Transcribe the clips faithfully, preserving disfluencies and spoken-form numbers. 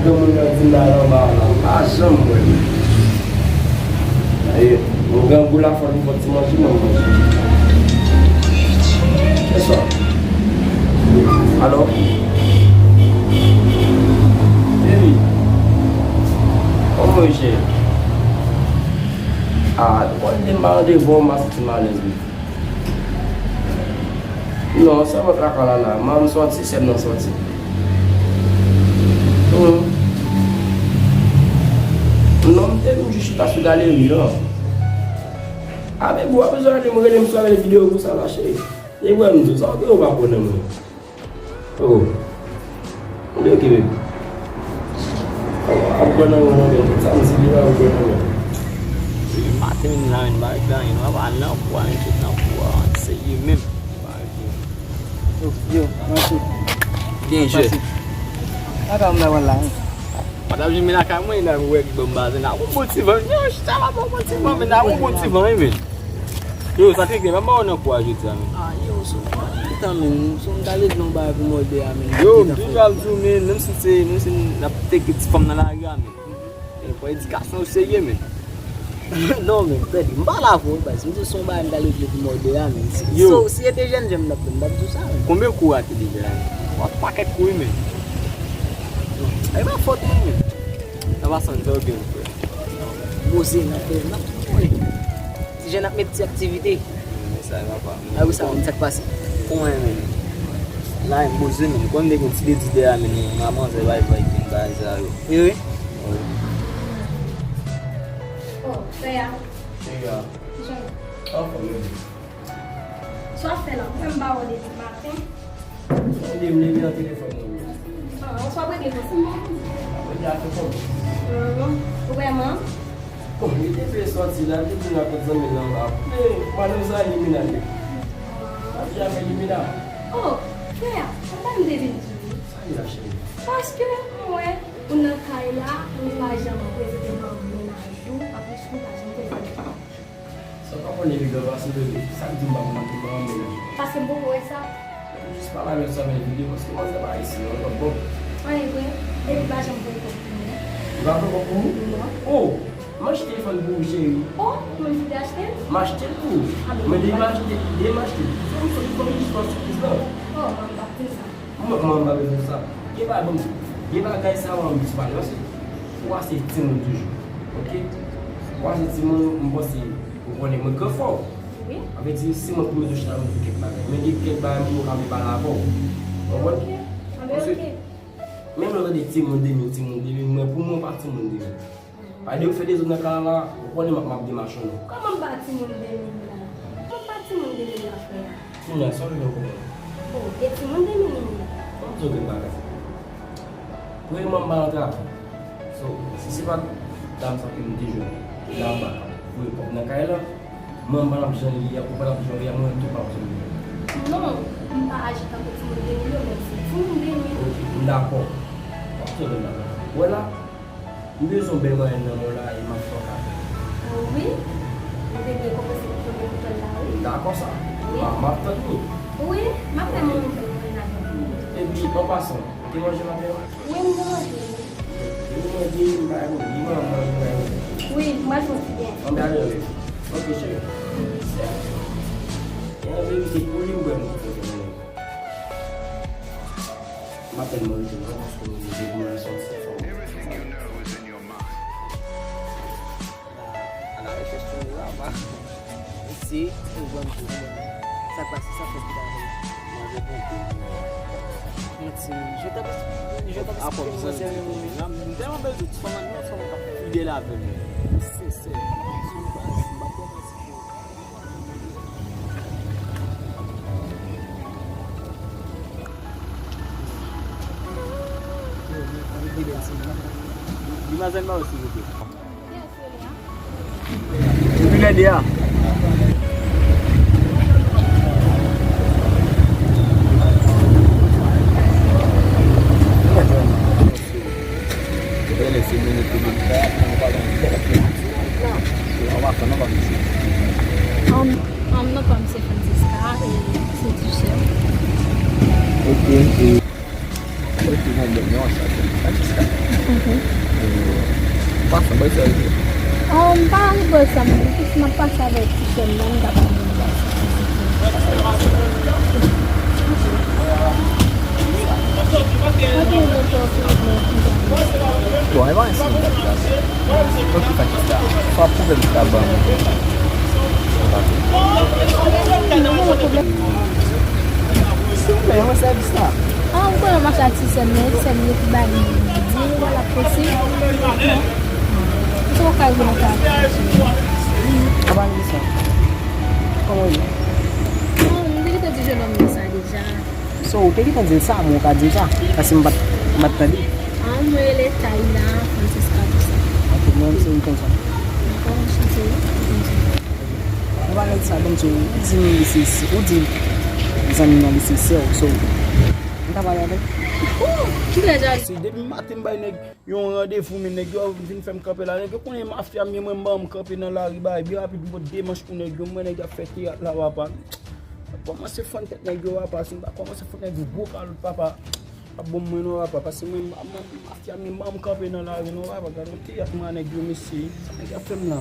Granmoun nan di m nan anba la, m pa janm wè l. E, yon grangou la fò li fè ti manje, mwen manje. Kisa? Alo? Baby, kòman w ye? Ah, ou konn lè m pa randevou, m pa santi m alèz, wi. Non, se vant lakay la la. Man, m sòti, sè m nan sòti. Hmm. Non, m te vin jis chita sou galeri an. Avèk ou, w ap bezwen rele m, rele m sou avèk videyo pou sa la, cheri. E wè m di w, sa w gen ou pa konnen mwen. Oh. Ok, ok, baby. Ap pran nan men mwen, sa m di li la, ap pran nan men. Maten menm la, menm pa regle anyen, nou ap al nan kou a, menm sot nan kou a, serye menm. Yo, yo, mwen sou. Byen jwe. Pase. Kaka m nan wè la, hein. Mwen t ap jwenn men lakay mwen, la, mwen wè ki ban m bazen la. Yon bon ti van, yo, chita la, bon, bon ti van, men la, yon bon ti van, wi, men. Yo, sa te gen, pa ba w nan kou a jodi a, men. Ah, yo, sou kwa? Tan, men, sou m ta leve nan bagay pou mòde a, men. Yo, m toujou ap di w, men, menm si se, menm si n ap teke ti fanm nan lari a, men. E, pran edikasyon w serye, men. Non, men, tande, m pale avè w, baz. M di w se yon bagay m ta leve pou mòde a, men. Si, yo, si, si se te jèn jan m t ap fè, m t ap di w sa, men. Konbyen kou w rate deja, men? W ap pakèt kou, wi, men. E pa fòt mwen, men. Nan pasan, fè w byen, frè. Poze, n ap fè, n ap tou konnen. Ti jèn ap met ti aktivite. Men sa, papa. A wi, sa, men sa k pase. Kouman, men? La, men poze, men. Konn nèg yon ti de di dèyè, men, nan manzè, bay, bay, bay, bay, sa, yo. Wi, wi. Oh, frè a. Frè a. Kijan? Anfòm, wi. Sa w ap fè la? Ou wè m pa wè w depi maten. Sonde m leve nan telefòn nan, wi. Ah, ou swa prete konsa. Mwen te ap fè kòb. Ahn, ou vrèman? Bon, li te vle sòti la, li te vin rakont zanmi l anba. Men, madanm sa, li menaj li. Ah. Li ap fè li menaj. Oh, frè, ou pa m te vin di w. Sa li la, cheri? Paske, mwen, ou nan kay la, ou pa janm prezante m ak menaj ou, anplis, ou pa janm prezante m. Sa w pa konnen piga pase bebe. Sa k di m pa konn, m pa renmen nan. Paske m poko wè sa. M jis pale avè l sou avèk videyo paske manzè pa isi non, lòt bò. An e vre? Epi pa janm voye kòb pou mwen. Li pa voye kòb pou ou? Non. Oh! M achte telefòn pou ou, cheri. Oh! Ou menm ki te achte l? M achte l pou ou. Ah, men men depi m achte, depi m achte l. Se yon sòt de fòm jis fè sipriz la. Oh, mwen m p ap di l sa. Mwen, mwen, m pa bezwen sa. Gen bagay, bon, gen bagay sa mwen anvi pale, paske ou a se timoun toujou, oke? Ou a se timoun, m panse ou konnen mwen gran fò. Wi. Sa vle di, si mwen pou mete w chita, mwen di kèk bagay. Men gen kèk bagay mwen pa vle pale avè w. Ou konprann? Oke. Anben, oke. Paske menm lè w tande timoun de mil, timoun de mil, mwen, pou mwen, ou pa timoun de mil. Pa de ou fè dezòd nan kay la, ou konnen m ap, m ap demache w non. Kòman m pa timoun de mil la? Kòman m pa timoun de mil la, frè a? Kounye a, sa w vle fè kòb la? Oh, e timoun de mil li ye. Ban m di w kèk bagay. Premyèman, m pa nan travay. So, si se pa t dam sa ke m te jwenn, dam pa voye kòb nan kay la, mwen m pa t ap jan li ye a, ou pa t ap jan ou ye a, mwen menm tou m pa t ap jan m ye a. Non, m pa aji tankou timoun de mil yo, men se timoun de mil. Oke, m dakò. W ap tande m dakò. Ou wè la, M bezwen bèl mwayen nan men w la e m ap fè w kado. Wi. Ou te byen kòmanse pou fè w bèl kouton la, wi. M dakò sa. Wi. M a, m ap tann li. Wi, m ap fè manmi fè bèl mwayen avè w. Epi, an pasan, ou te manje maten an? Wi, m te manje, wi. Ou manje, m bay ou, li manman manje, m bay ou. Wi, m pral fè yon ti byen. Anben, ale, wi. Oke, cheri. Wi. An verite, pou li, m bwè m fè fè manje. M ap tèlman rete la, paske mwen depi mwen sòti fò. A la rechèch toujou la, ba. Isi, ou jwenn tou. Sa k pase, sa fè ki ta vle. Mwen reponn tou. Mwen ti, je t'aime, je t'aime. Akò, m tèlman bezwen ti fanm nan, fanm k ap fidèl avè m. Sensè. M pa kwè. Li mazen ba yo, silvouplè. Epi lè de a. Mwen se moun ki vin fè, mwen pa konn fè. An pa fè non pa misye. An, an, non pa misye Francisca, e se Duchel. Ok, e, ok, bon, bon, non, sa se Francisca. Pasan, bay sa rive. Ah, m pa rive sa, m di si m ap pase avèk ti sè m nan, m t ap pran yon bal. Bon, e pa yon seri de bagay. Ok, pa kisa. Fò ap pwouve m sa ban mwen. Silvouplè, yon sèvis la. Ah, m konnen mache ak ti sè m nan, ti sè m nan ki ba li di, wala posib. Sa w ka rive nan kay. Kòman li sa? Kòman w ye? Ah, m te gentan di jennonm nan sa deja. So, ou te gentan di l sa, men ou ka di l sa. Paske m pa t, m pa t tande. Ah, mwen rele Tayla Francisca Toussaint. Ok, mwen se Wilkinson. Dakò, anchante, wi, Wilkinson. Ou pa rele sa, ban m di, ou di m li se, ou di zanmi m nan li se sè w, so, m ka pale avè l. Kilè jal? Si depi maten m bay nèg yon randevou, men nèg yo vin fè m kanpe la. Nèg yo konnen mafya m ye, mwen, m ban m kanpe nan lari, bay byen rapid, m pot demanch pou nèg yo, m wè nèg y ap fè teyat la, papa. Kòmanse fann tèt nèg yo, papa. Si m pa kòmanse fann nèg yo gwo kalòt, papa, p ap bon mwen non, papa. Paske mwen, m, m, mafya m ye, m ban m kanpe nan lari non, papa. Gade yon teyat mwen a nèg yo, mesye. Nèg y ap fè m la.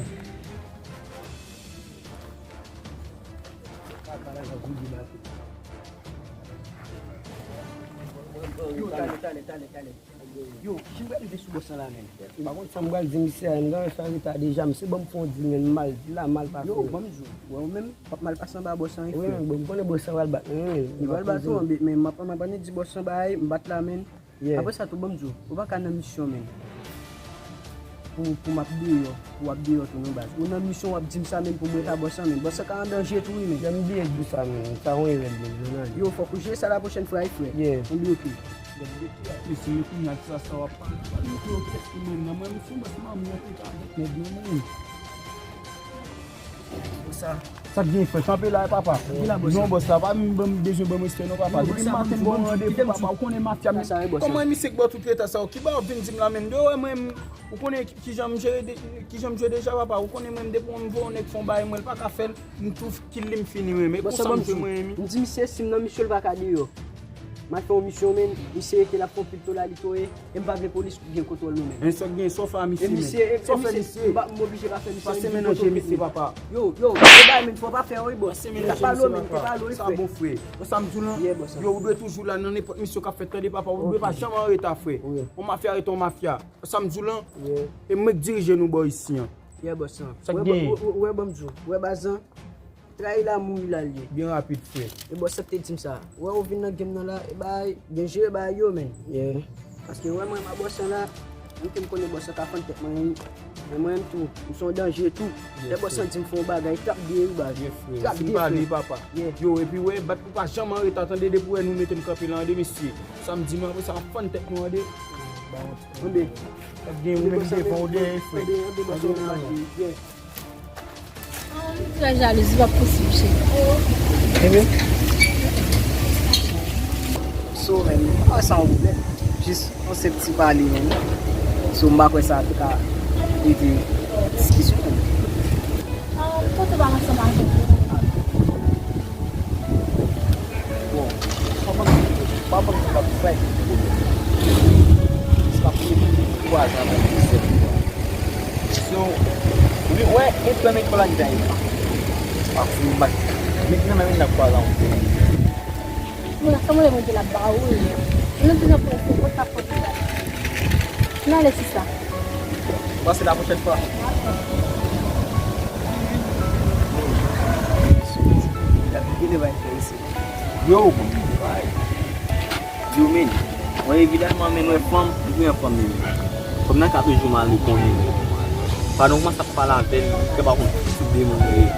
Yo, tale, tale, tale, tale. Yo, jan m pral rive sou bòs lan la menm. Ou pa konn sa m pral di misye a, m nan fè reta deja, misye ban m fon di, men m mal di la, mal pase. Yo, ban m di w, wè ou menm, w ap mal pase anba bòs lan wi, frè. Wi, men bon, m konnen bòs lan pral bat mwen, wi, men li pral bat ou, men m ap, m ap annik di bòs lan bagay, m bat la, men. Yeah. Apre sa tou, ban m di w, ou pa ka nan misyon, men. Pou, pou m ap deyò, pou w ap deyò tou non, baz. Ou nan misyon, w ap di m sa, men, pou m ret a bòs lan, men. Bòs lan ka an danje tou, wi, men. Jan m bliye di w sa, men. Sa yon erè, men, jounal. Yo, fòk ou jere sa la pwochèn fwa, wi, frè. Yeah. Ann bloke. Mesye, men kounye a, ti sa, sa w ap pale, pale, montre yo kiyès ki mwen nan. Mwen, m se yon bòs manmi, yon pita avèk nèg yo, men. Sa. Sa k gen, frè? Kanpe la, papa. Ki la, bòs la? Non, bòs la, pa m, ban m bezwen ban m respè, non, papa. Depi maten, m ba w randevou, papa. Ou konnen mafya, men. Kòman misye k ba w tout reta sa yo? Ki ba w vin di m la, men? De wè mwen, ou konnen ki, kijan m jere de, kijan m jwe deja, papa. Ou konnen mwen, depi mwen m voye yon nèg fè yon bagay, mwen, l pa ka fè l. M tou kill li, m fini, men. Men konsa m jwe mwen, men. M di misye, si m nan misyon, l pa ka deyò. M al fè yon misyon, men, misye rete l ap fè yon pil tola, li toye. E m pa vle polis gen kontwòl nou menm. Men sa k gen, sa w fè a misye menm? Sa w fè misye? M pa, m oblije pa fè misye. Pase men nan je misye, papa. Yo, yo, yo, bay men, fò pa fè wi, bòs. Pase men nan je misye, papa. Sa bon, frè. Sa m di w lan, yo, ou dwe toujou la nan nenpòt misyon k ap fèt, tande, papa. Ou dwe pa janm an reta, frè. On mafya rete on mafya. Sa m di w lan, e mwen k dirije nou bò isi an. Yeah, bòs lan. Sa k gen? Ou wè, ban m di w, ou wè baz lan? Trayi la, mouri la l ye. Byen rapid, frè. E bòs lan te di m sa. Wè, ou vin nan game nan la, e bay, byen jere bay yo, men. Yeah. Paske, wè, mwen, ma bòs lan la, mwen ke m konnen bòs lan ka fann tèt mwen, wi. Men mwen menm tou, m se yon danje tou. Lè bòs lan di m fè yon bagay, trap de wi, baz. Trap de, frè. Papa. Yeah. Yo, epi, wè, bat pou pa janm an reta, tande, depi wè nou mete m kanpe la, tande, mesye. Sa m di nou, apre sa, fann tèt nou, tande. Anbe. Ap gen ou menm devan ou dèyè, frè. Anbe, anbe, bòs lan, yeah. Ah, m trè jalouzi, pa posib, cheri. Ebyen, so, men, m pa wè sa yon pwoblèm. Jis yon senp ti pale, men. So, m pa kwè sa te ka rete diskisyon, men. Ah, m kontan pa ansanm avèk ou. Bon, pa ban m, pa ban m di w ap fè pwoblèm. Se pa premye twa zan avèk de sèl fwa. So, wi, wè, e pran nèg Florida yo. Pa fou, bat. Nèg nan men nèg twa zan. Mwen, sa mwen mwen te la ba ou. Mwen te nan pwen se pot pa pot la. Nan le sisa. Bon, se la pwochèn fwa. Yo, bon, bay. Yo, men, mwen evidaman, men, mwen fanm, li gen fanm li. Fanm nan ka toujou mare konnen. Pandan w kòmanse ap pale avè l, li ka pa konn ki tip de moun li ye.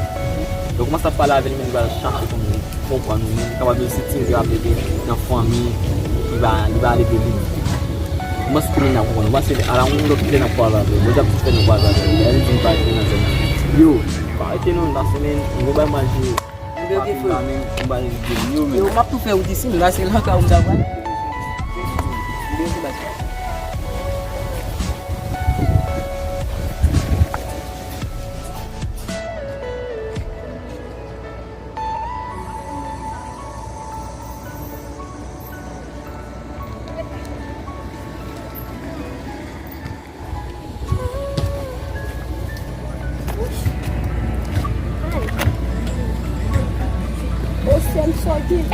Lè w kòmanse ap pale avè l, men, li va chache konn konprann ou, men, li kapab vin se ti nèg ap leve nan fanmi, li va, li va leve li. Mwen, si konnen n ap konprann, ou panse, ala yon lòt lè n ap kwaze avè l, Bondye ap tou fè nou kwaze avè l, lè li di m pa rete nan zòn nan. Yo, pa rete non, nan semèn, m gon bay manje. Yo, m ap tou fè ou di si m la se lakay ou m ta pral.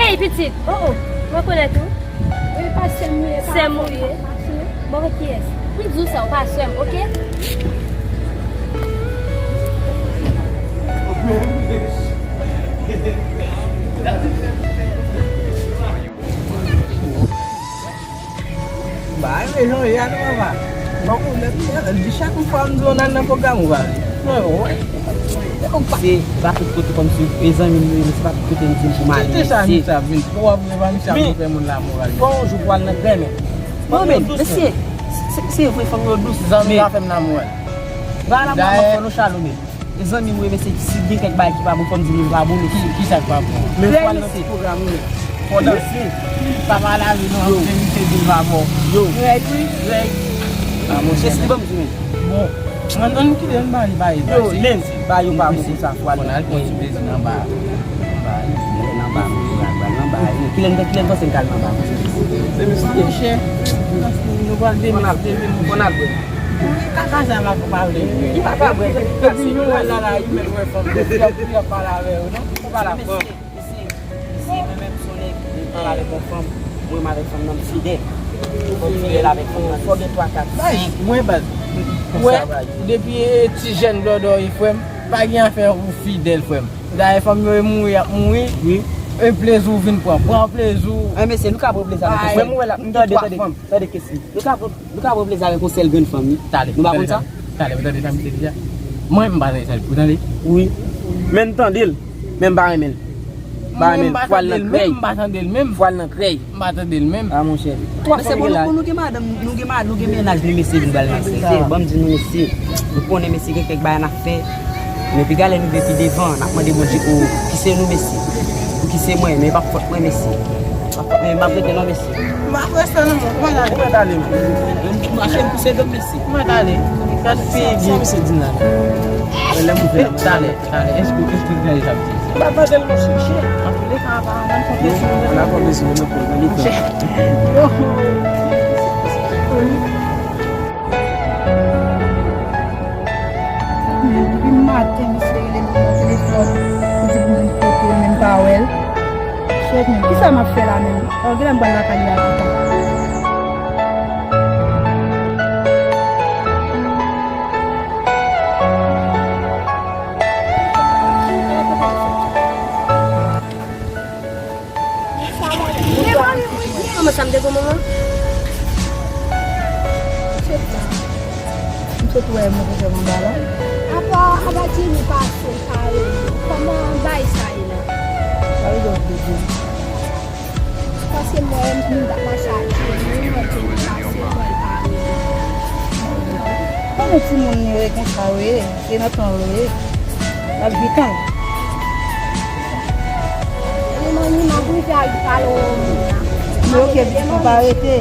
Ey, pitit, oh, oh, mwen rekonèt ou. E pa sè m ou ye, pa sè m ou ye. Bon, kiyès? M di w sa, ou pa sè m, oke? Ba, e jan w ye a non, papa. Bon, ou lè di chak fwa m di w n al nan pwogram ou pa vle. Mwen wè. Se pa tout kote kòmsi e zanmi m yo ye, men se pa tout kote m di l pou m ale, mesye. Kite sa, mesye ap vin twò vre, pa misye ap vin fè moun lamoral. Fò yon jou pou al nan grèmen. Non, men, mesye, se, se vre, fanm yo dous. Zanmi pa fè m lamoral. Ba la, mwen fè nou chalou, men. E zanmi m yo ye, mesye, si gen kèk bagay ki pa bon, fò m di nou l pa bon, mesye. Ki, ki sa k pa bon? Men fò al nan ti pwogram, wi. Fò danse. Pa pale avè nou, an verite di l pa bon. Yo. Règ, wi, règ. Ah, monchè, se ban m di, men. Bon, ann, ann kite n ba li, ba li, ba li. Yo, men, ba yo pa bon konsa, fò al nan ti plezi nan ba. Nan ba, nan ba, nan ba. Kilè n, kilè n panse n ka al nan ba? Se mesye. Monchè, nou pral demen, demen, monchè. Kaka sa m ap pale. Li pa ka bwè. Depi nou wè l la, la, li mèt wè fanm. Depi ap, ap pale avè yo, non? Ou pale avè fanm. Mesye, mesye, mwen menm se yon nèg, mwen pale avèk yon fanm, mwen menm avèk fanm nan m fidèl. Fò m fidèl avèk fanm nan. Fò gen twa, kat, senk. Mwen, baz. Ou wè, depi, eh, ti jèn blòdò ye, frè m, pa gen afè ou fidèl, frè m. Dayè, fanm yo, e mouri y ap mouri. Wi. E plezi w vin pran. Pran plezi w. An, mesye, nou ka pran plezi avèk yon sèl. Mwen, mwen la, m tande, tande, tande, kesyon. Nou ka pran, nou ka pran plezi avèk yon sèl grenn fanm, wi. Tande, nou pa konn sa? Tande, tande sa misye di a. Mwen, m pa tande sa, ou tande? Wi. Men m tande l, men m pa renmen l. M pa renmen l. Fò al nan krèy. Mwen, m pa tande l menm. Fò al nan krèy. M pa tande l menm. Ah, monchè. Twa fanm gen la. Mesye, bon, nou, nou gen madanm, nou gen ma-, nou gen mennaj nou, mesye, nou pral nan krèy. Mesye, ban m di nou, mesye, nou konnen, mesye, gen kèk bagay n ap fè. Men piga lè nou vin pi devan, n ap mande Bondye, o, ki se nou, mesye? Pou ki se mwen? Men e pa fòt mwen, mesye. E pa fòt mwen, m ap rete non, mesye. M ap rete non, mwen. Ou mèt ale, mwen. Mache m pouse do m, mesye. Ou mèt ale. Gad figi. Sa misye di la. Lè m fè talè, talè. Èske, èske w tande sa m di? M pa tande l, monchè. Antouleka, aparaman, konpleksyon. Ann a konpleksyon, nou konn. Monchè. Yo. Men, depi maten, misye rele m nan telefòn, pou di pou m vin kote l, men m pa wè l. Shit, men, kisa m ap fè la, menm? Ò, genlè m pral lakay li a pita. Kòman sa m te gon manman? M sot wè move fè manba la. Apa, apa Jimmy pase, pale. Kòman bay sa ye la? Sa vle di w vle di. Paske mwen, m t ap mache ak Jimmy, mwen te pase, mwen pale. Kòman timoun yo ye konsa, wi? Se nan tan yo ye. N ap viv tan. Li manmi m ap rive al pale w moun nan. Men oke, pitit mwen pa rete.